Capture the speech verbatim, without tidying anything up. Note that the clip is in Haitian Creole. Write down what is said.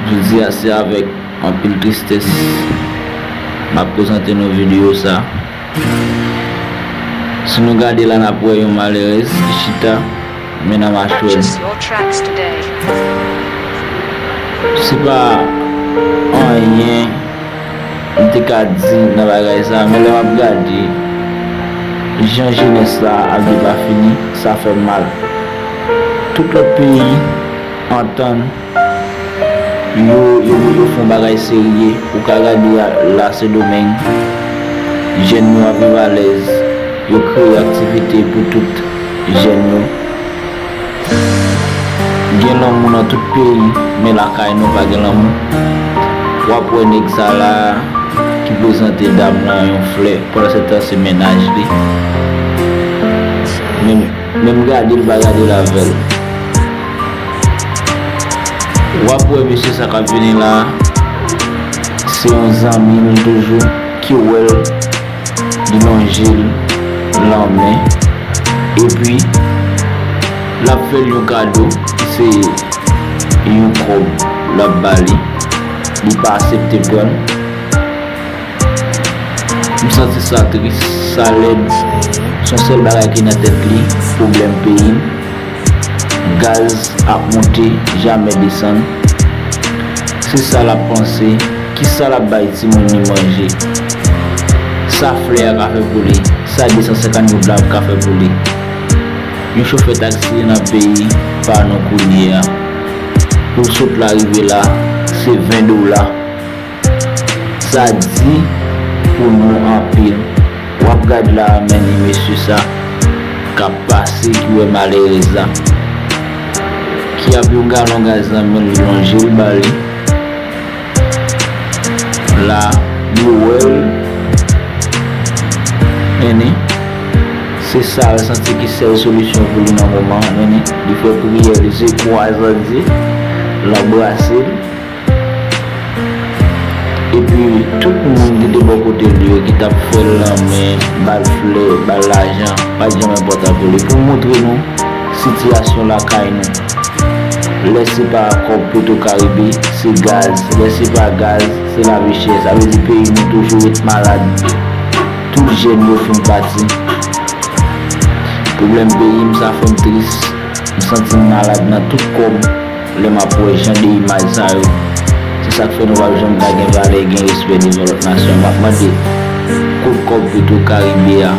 Jodi a, se avèk anpil tristès m ap prezante nou videyo sa. Si nou gade la, n ap wè yon malerèz ki chita men nan machwè l. Purchase your tracks today. Se pa anyen m te ka di nan bagay sa, men lè m ap gade jan jenès la ap depafini, sa fè m mal. Tout lòt peyi antann yo, yo, yo fè yon bagay serye. Ou ka gade a, la Sendomeng, jèn yo ap viv alèz, yo kreye aktivite pou tout jèn yo. Gen lanmou nan tout peyi, men lakay nou pa gen lanmou. W ap wè nèg sa la ki prezante dam lan yon flè, pandan se tan se mennaj li. Men, menm gade l pa gade l avè l. W ap wè mesye sa k ap vini la, se yon zanmi l toujou ki wè l, li lonje l lanmen, epi l ap fè l yon kado, se yon kòb l ap ba li, li pa aksepte pran l. M santi sa tris, sa lèd. Se yon sèl bagay ki nan tèt li, pwoblèm peyi m. Gaz ap monte, jamè desann. Se sa l ap panse, kisa l ap bay timoun li manje. Sa flè a ka fè pou li, sa de san senkant goud la ka fè pou li. Yon chofè taksi nan peyi pa nou kounye a. Pou l sot la rive la, se ven dola. Sa di pou nou anpil. W ap gad la, men ni mesye sa k ap pase ki wè malerèz la, ki ap yon galon gaz nan men l, li lonje l ba li. La, li wè l. Men ni, se sa l santi ki sèl solisyon pou li nan moman an. Men ni, li fè priyè, li se kwa zandi, l anbrase l. Epi tout moun ki te bò kote l yo, ki t ap fè l lanmen, ba l flè, ba l lajan, pa t janm enpòtan pou li. Pou montre nou sitiyasyon lakay nou. Lè se pa kòb Petro Caribe, se gaz. Lè se pa gaz, se lavi chè. Sa vle di peyi nou toujou ret malad. Tout jèn yo fin pati. Pwoblèm peyi m, sa fè m tris. M santi m malad nan tout kò m lè m ap wè jan de imaj sa yo. Se sa k fè nou p ap janm ka gen valè, gen respè devan lòt nasyon. M ap mande, kot kòb Petro Caribe a?